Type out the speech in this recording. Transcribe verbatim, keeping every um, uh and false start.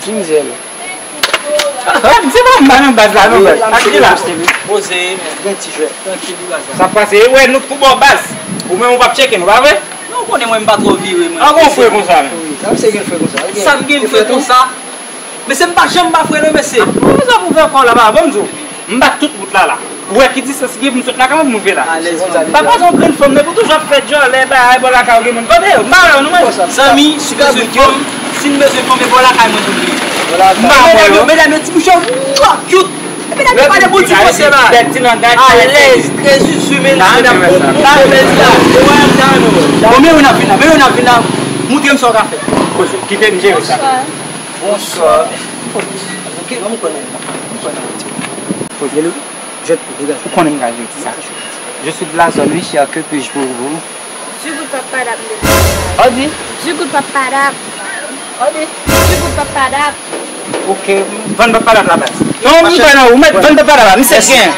Ginzel. Ah, se pa m ba nan baz la, non, baz. Ak ki la? Poze. Gen ti jwèt. Sa pase, e wè, nou tou bò baz. Ou menm ou p ap tcheke nou, pa vre? Non, ou konnen mwen m pa twò vire, mwen. An gon frè konsa, men. Wi, sa m se gen frè konsa. Sa m gen frè konsa. Mesye, m pa janm ba frè, non, mesye. Pou sa pou fè kò la, ba, ban m di w. M bat tout wout la, la. Ou wè ki distans ki gen pou m sot lakay mwen pou m rive la. Alèz, konsa. Pa pase yon grenn fanm, men pou toujou ap fè djòlè, bagay, bò lakay ou gen moun. Kote yo? M pa wè yo, non, mwen. Sa m bezwen fanm, si m bezwen fanm, e bò lakay mwen pou m ye. M pa wè yo. Medam yo, medam yo, ti bouch yo, cute. Medam yo pale pou ti pase la. Alèz, trè zuzu, men medam. Bon, men yo n ap vin la, men yo n ap vin la. Montre m sa w ka fè. Kite m jere sa. Bonswa. Ok, ban m konnen. Ban m konnen. Poze. Jwèt pou degaje. Ou konnen m ka jwe ti sa. Je suis de la zone, oui, cher, que puis-je pour vous? Du goût papadap. Odi. Du goût papadap. Odi. Du goût papadap. Ok, vann papadap la baz. Non, m pa nan ou, mèt vann papadap la, misye chyen.